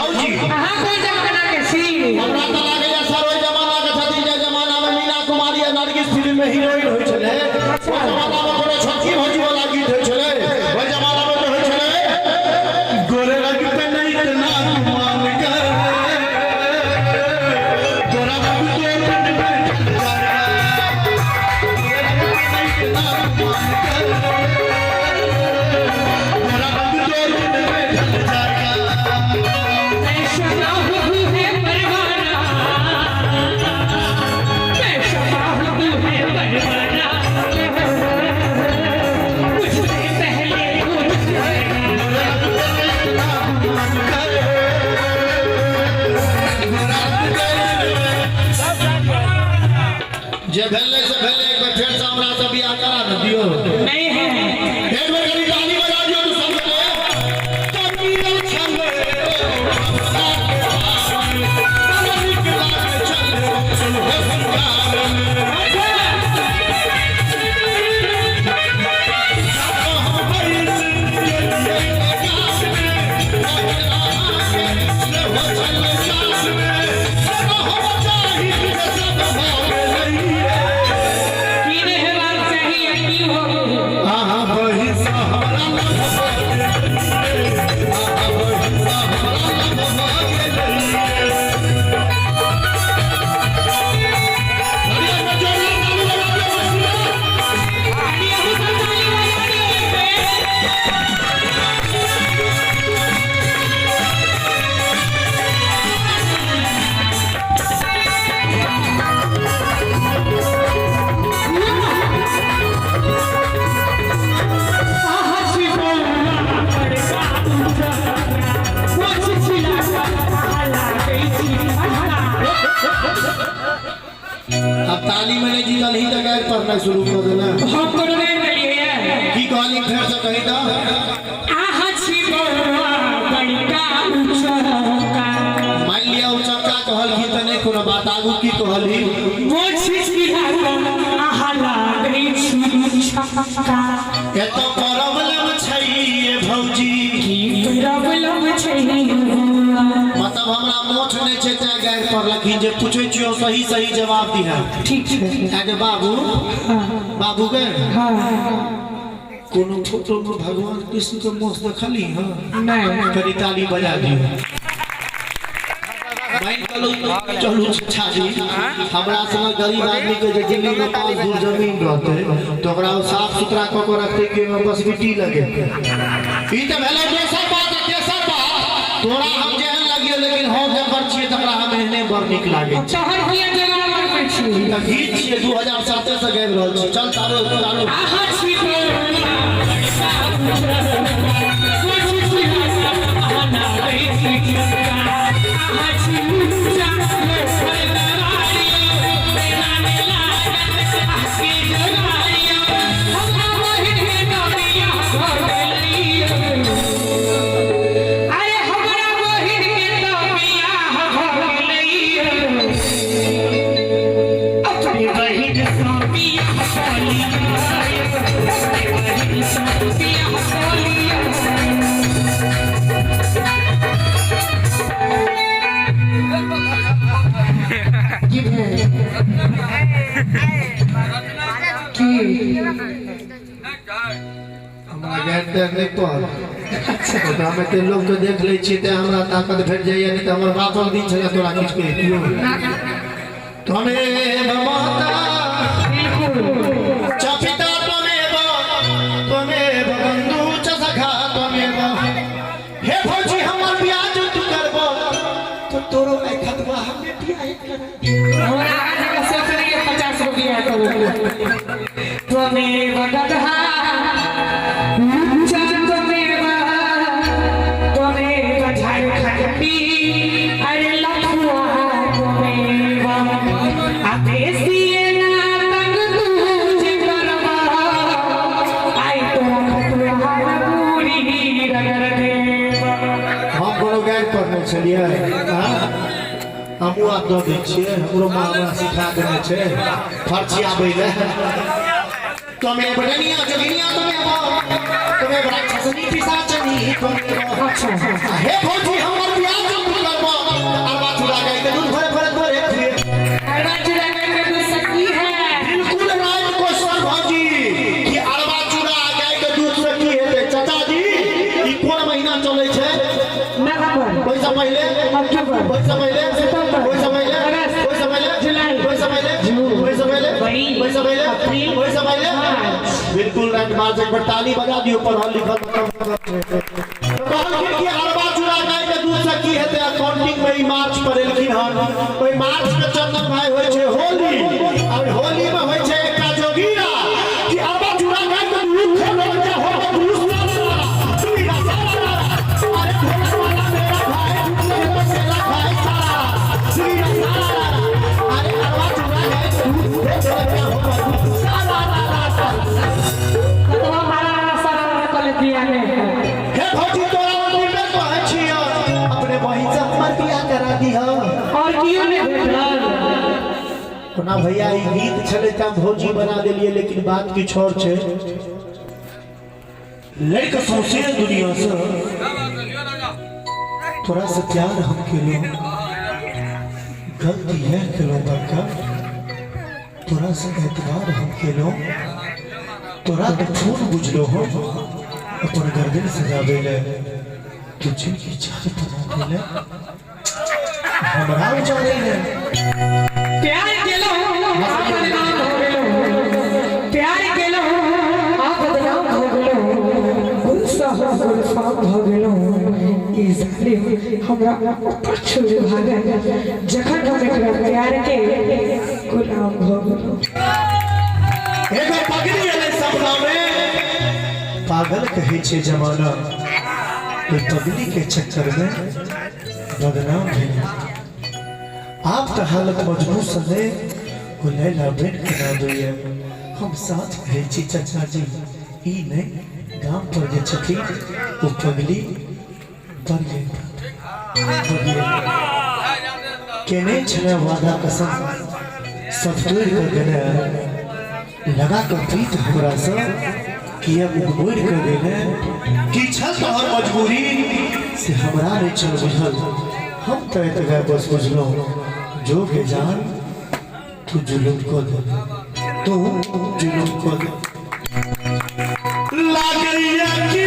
भौजी। अहाँ कोन जमाना के छी? हमरा तऽ लागैया सर ओहि जमाना के छथिन जे जमाना मे मीना कुमारी आ नरगिस फिल्म मे हीरोइन होइ छलै। ओहि जमाना मे कोनो छोटकी भौजी वाला गीत होइ छलै? ओहि जमाना मे तऽ होइ छलै गोरे रंग पे नहीं इतना गुमान कर, गोरा रंग तो दिन में ढल जाएगा, गोरे रंग पे नहीं इतना गुमान कर, गोरा रंग तो दिन में ढल जाएगा। मैं शमा हूँ है परवाना, मैं शमा हूँ है परवाना, मुझसे पहले पूछ जाएगा। जे भेलै से भेलै, एक बेर फेरसँ हमरा से बियाह करा ने दियौ। नहीं है। एक बेर कनि ताली बजा दियौ तऽ सब गोटे। तमीरा छलै, हमरा के पास, बड़ नीक लागै छलै, सुनहो सिंगार में। हम बैस गेलियै गाछ में, अहाँके सेहो छलै साथ में, हम चाही जे सब भऽ गेलैये। की नहीं हेबाक चाही आ की हो गेल? अहाँ बहिन सँ हमरा लव भऽ गेलैये, अहाँ बहिन सँ हमरा लव भऽ गेलैये। बढ़िया से जोरदार ताली बजा दियौ मस्ती में। ताली, अहूँ सब ताली बजा दियौ एक बेर। अहाँ छी बौआ बड़का ऊँचा, मोछ छिला कऽ अहाँ लागै छी अच्छा। अब ताली में नहीं जीतल ही तऽ गारि पढ़नाइ शुरू कऽ देने। हम कोनो गारि देलियै? की कहली, फेर से कही तऽ। अहाँ छी बौआ बड़का ऊँचा, मान लिया उचक्का कहलखिन तऽ नहि कोनो बात, आगू की कहलही? मोछ छिला कऽ अहाँ लागै छी छक्का। एतऽ प्रॉब्लम छै ये भौजी। की प्रॉब्लम छै बौआ? मतलब हमरा मोछ नहि छै तैं गारि पढ़लखिन। जे पूछै छियौ सही सही जवाब दिहे। ठीक छै। आगे बाबू, बाबू के हाँ। कोनो फोटो में भगवान कृष्ण के मोछ देखली? हँ? नहीं। कनि ताली बजा दियौ। मान चलू, चलू छाजी, हमरा सनक गरीब आदमी के जे दिल्ली में 5 धूर जमीन रहतै तऽ ओकरा ओ साफ सुथरा कऽ के रखतै कि ओहिमे बसबिट्टी लगेतै? ई तऽ भेलै दोसर बात आ तेसर बात, तोरा हम जेहन लगियो, लेकिन हम जकर छियै तकरा हम एहने बड़ नीक लागै छै। तोहर भैया जोगाड़ बनबै छी। तऽ गीत छियै, 2007 से गाबि रहल छी। चल तारो तारो। अहाँ छी बौआ बड़का ऊँचा, मोछ छिला कऽ अहाँ लागै छी छक्का। अहाँ छी ऊँचा लोफर गवारियो, तेना ने लागत अहाँके जोगारियो। हमरा बहिन के तऽ बियाह भऽ गेलैयो। अरे हमरा बहिन के तऽ बियाह भऽ गेलैयो। अपने बहिन सँ बियाह कऽ लियौ, अपने बहिन सँ बियाह कऽ लियौ। की भेल? की? हमरा गारि तारि नहि पढ़। ओकरा मे ते लोक के देख लै छियै तें हमरा ताकत भेट जाइए, नहि तऽ हमर बापक दिन छलै तोरा किछु कहितियौ। त्वमेव माता च पिता त्वमेव, त्वमेव बन्धु च सखा त्वमेव। हे भौजी, हमर बियाह जो तू करबो तो तोरो आई खतवा हमे बियाह करब। हमरा अहाँ जकाँ सोच नहीं है 50 रुपया करू। त्वमेव गदहा च त्वमेव, त्वमेव झारखंडी, अरे लफुआ त्वमेव। आ बेसिए ना तंग तू जे करबा, आइ तोरा खतुआ पूरी रगड़ देब। हम कोनो गारि पढ़ने छलियै? हाँ? हमहूँ आब दऽ दै छियै, हमरो माँ हमरा सिखा देने छै फरछियाबै लए। त्वमेव डनिया जोगिनिया त्वमेव, त्वमेव राक्षसनी पिशाचनी त्वमेव। अच्छा। हे भौजी, हमर बियाह जो तू पहिले, अक्टूबर, ओहिसँ पहिले, सितंबर, ओहिसँ पहिले, अगस्त, ओहिसँ पहिले, जुलाई, ओहिसँ पहिले, जून, ओहिसँ पहिले, मई, ओहिसँ पहिले, अप्रैल, ओहिसँ पहिले। मार्च। बिल्कुल राइट, मार्च। एक बार ताली बजा दियौ, पढ़ल लिखल। कहलखिन कि अरबा चूड़ा गाय के दूध से की हेतै? अकाउंटिंग में ई मार्च पढ़ेलखिन हन। ओहि मार्च में, चंदन भाई, होइ छै होली और होली में होइ छै एकटा जोगीरा कि अरबा चूड़ा गाय के दूध खेलो के हो दूसरा, अरे ढोलक वाला मेरा भाई झूठे में केला खाए सारा श्री सारा, अरे अरबा चूड़ा गाय के दूध खेलो के हो सारा सारा। कतबा मारा सारा कऽ लेतियै ने। हे भौजी, तोरा मंदिर में कहै छियौ, अपने बहिन से हमर बियाह करा दीह। और कियो नहि भेटल? ओना भैया, ई गीत छलै तऽ हम भौजी बना देलियै, लेकिन बात किछु और छै। लड़के सौंसे दुनिया से तोरा से प्यार हम केलहुँ, गलती यह केलहुँ बड़का, तोरा से एतबार हम केलहुँ। तोरा के फूल बुझलो हो अपन गर्दन सजावे ले, तू जिनकी चार बना देले हमरा उजाड़े ले। प्यार केलहुँ आ बदनाम हो गेलहुँ, प्यार केलहुँ आ बदनाम हो गेलहुँ, गुस्सा हो गुलफाम हो गेलहुँ। ई जालिम हमरा ऊपर छोड़ि भागल जखन हम एकरा प्यार के गुलाम भऽ गेलहुँ। एगो पगली एलै सपना में, पागल कहै छै जमाना, ओहि पगली के चक्कर में बदनाम भेल। आब तऽ हालत मजबूत सने ओ लैला बनि के ना दैया। हम साथ कहै छी चाचा जी, ई नहि, गाम पर जे छथिन ओ पगली बड़ केने छलै वादा कसम सब तोड़ि कऽ गेलै, लगा कऽ प्रीत हमरासँ किया मुँह मोड़ि कऽ गेलै? की छल तोहर मजबूरी से हमरा नहि छल बुझल, हम तऽ एतबे बस बुझलहुँ, जो के जान तू जुलुम कऽ दे, तू जुलुम कऽ दे। लागैया कि